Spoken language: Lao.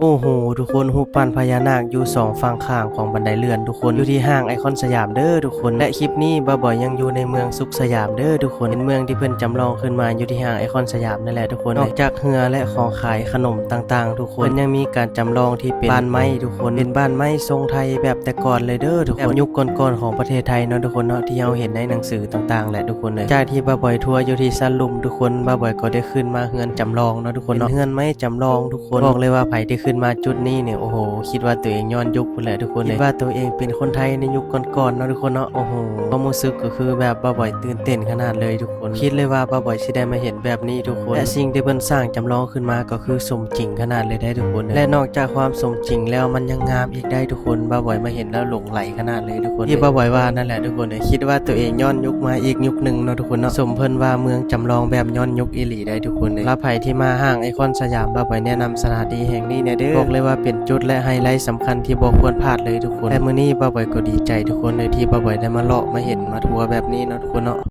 ໂອ້ໂຫ ທຸກຄົນ, ຮູບປັ້ນພະຍານາກຢູ່ສອງຝັ່ງຂ້າງຂອງບັນໄດເລື່ອນ ທຸກຄົນ, ຢູ່ທີ່ຫ້າງໄອຄອນສະຫຍາມເດີ ທຸກຄົນ. ແລະ ຄລິບນີ້ບ່າວບອຍຍັງຢູ່ໃນເມືອງສຸກສະຫຍາມເດີ ທຸກຄົນ, ເປັນເມືອງທີ່ເພິ່ນຈຳລອງຂຶ້ນມາຢູ່ທີ່ຫ້າງໄອຄອນສະຫຍາມນັ້ນແຫຼະ ທຸກຄົນ. ນອກຈາກເຮືອ ແລະ ຂອງຂາຍຂະໜົມຕ່າງໆ ທຸກຄົນ, ເພິ່ນຍັງມີການຈຳລອງທີ່ເປັນບ້ານໄມ້ ທຸກຄົນ, ເປັນບ້ານໄມ້ຊົງໄທແບບແຕ່ກ່ອນເລີຍເດີ ທຸກຄົນ, ແບບຍຸກກ່ອນໆຂອງປະເທດໄທເນາະ ທຸກຄົນເນາະ, ທີ່ເຮົາເຫັນໃນໜັງສືຕ່າງໆແຫຼະ ທຸກຄົນເອີຍ. ຈາກທີ່ບ່າວບອຍທົວຢູ່ທີ່ຊານລຸ່ມ ທຸກຄົນ, ບ່າວບອຍກໍໄດ້ຂຶ້ນມາເຮືອນຈຳລອງເນາະ ທຸກຄົນເນາະ, ເປັນເຮືອນໄມ້ຈຳລອງ ທຸກຄົນ. ບອກເລີຍວ່າໃຜທີ່ຂຶ້ນມາຈຸດນີ້ນີ້ ໂອ້ໂຫ ຄິດວ່າຕົວເອງຍ້ອນຍຸກພຸ້ນແຫຼະ ທຸກຄົນເອີຍ, ຄິດວ່າຕົວເອງເປັນຄົນໄທໃນຍຸກກ່ອນໆເນາະ ທຸກຄົນເນາະ. ໂອ້ໂຫ ຄວາມຮູ້ສຶກກໍຄືແບບບ່າວບອຍຕື່ນເຕັ້ນຂະໜາດເລີຍ ທຸກຄົນ, ຄິດເລີຍວ່າບ່າວບອຍຊິໄດ້ມາເຫັນແບບນີ້ ທຸກຄົນ. ແລະ ສິ່ງທີ່ເພິ່ນສ້າງຈຳລອງຂຶ້ນມາກໍຄືສົມຈິງຂະໜາດເລີຍໄດ໋ ທຸກຄົນເອີຍ. ແລະ ນອກຈາກຄວາມສົມຈິງແລ້ວ ມັນຍັງງາມອີກໄດ໋ ທຸກຄົນ, ບ່າວບອຍມາເຫັນແລ້ວຫຼົງໄຫຼຂະໜາດເລີຍ ທຸກຄົນ, ທີ່ບ່າວບອຍວ່ານັ້ນແຫຼະ ທຸກຄົນເອີຍ. ຄິດວ່າຕົວເອງຍ້ອນຍຸກມາອີກຍຸກໜຶ່ງເນາະ ທຸກຄົນເນາະ, ສົມເພິ່ນວ່າເມືອງຈຳລອງແບບຍ້ອນຍຸກອີ່ຫຼີໄດ໋ ທຸກຄົນເອີຍ. ສຳລັບໃຜທີ່ມາຫ້າງໄອຄອນສະຫຍາມ, ບ່າວບອຍແນະນຳສະຖານທີ່ແຫ່ງນີ້ແດ່ເດີ, ບອກເລີຍວ່າເປັນຈຸດ ແລະ ໄຮໄລສຳຄັນທີ່ບໍ່ຄວນພາດເລີຍ ທຸກຄົນ. ແລະ ມື້ນີ້ບ່າວບອຍກໍດີໃຈ ທຸກຄົນເອີຍ, ທີ່ບ່າວບອຍໄດ້ມາເລາະມາເຫັນມາທົວແບບນີ້ເນາະ ທຸກຄົນເນາະ.